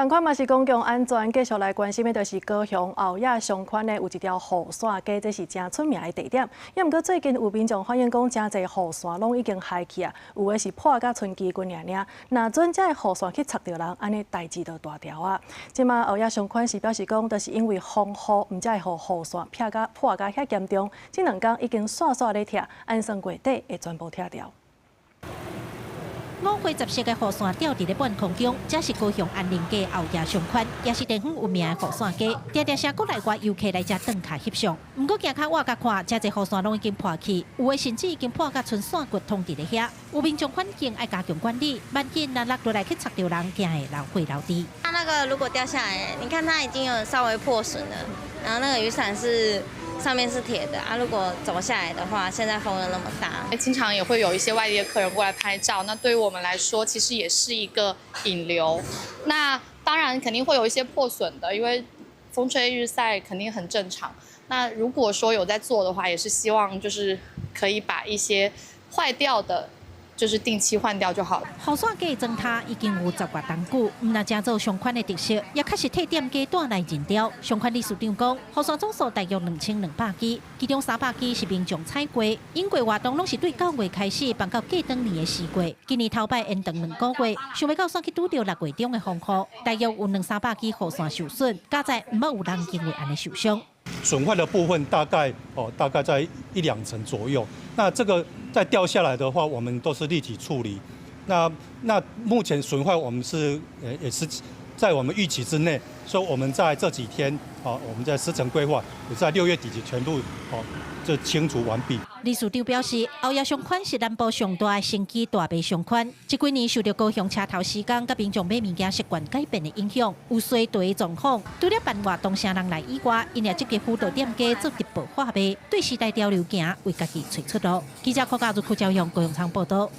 仝款嘛是公共安全，繼續來關心的就是高雄後野商圈呢，有一條雨傘街，這是誠出名的地點。也毋過最近有民眾反映講，誠濟雨傘攏已經害去啊，有的是破甲賰支根爾爾。若準這个雨傘去插著人，按呢代誌就大條啊。這馬後野商圈是表示講，就是因為風雨，毋才會予雨傘拆甲破甲遐嚴重。這兩工已經煞煞咧拆，按算月底會全部拆掉。五花十色的雨傘吊佇咧半空中，這是高雄安寧街後野商圈，也是地方有名的雨傘街。定定是國內外遊客來遮轉卡翕相。毋過行較倚共看，誠濟雨傘攏已經破去，有的甚至已經破甲賰線骨通佇咧遐。有民眾反映愛加強管理，萬一若落落來去插著人，驚會流血流滴。它那個如果掉下來，你看它已經有稍微破損了，然後那個雨傘是上面是鐵的啊，如果走下來的話，現在風又那麼大，經常也會有一些外地的客人過來拍照，那對於我們來說，其實也是一個引流。那當然肯定會有一些破損的，因為風吹日曬肯定很正常。那如果說有在做的話，也是希望就是可以把一些壞掉的，就是定期換掉就好了。雨傘街裝塌已經有十外冬久，毋但成做商圈的特色，也確實替店家帶來人潮。商圈理事長講，雨傘總數大約2200支，其中300支是民眾採購。因過活動攏是對9月開始辦到過當年的4月，今年頭擺延長2個月，想袂到煞去拄著6月中的風雨，大約有兩三百支雨傘受損，佳哉毋捌有人因為按呢受傷。損壞的部分大概哦，大概在一兩成左右。那這個再掉下來的話，我們都是立即處理。那目前損壞我們是也是在我們預期之內，所以我們在這幾天啊，我們在時程規劃也在6月底就全部哦就清除完畢。理事長表示，後野商圈是南部上大的生機大賣商圈，這幾年受著高雄車頭施工佮民眾買物件習慣改變的影響，有衰退的狀況。除了辦活動啥人來以外，𪜶也積極輔導店家做直播販賣，對時代潮流行，為家己揣出路。記者柯家如、柯昭雄高雄場報道。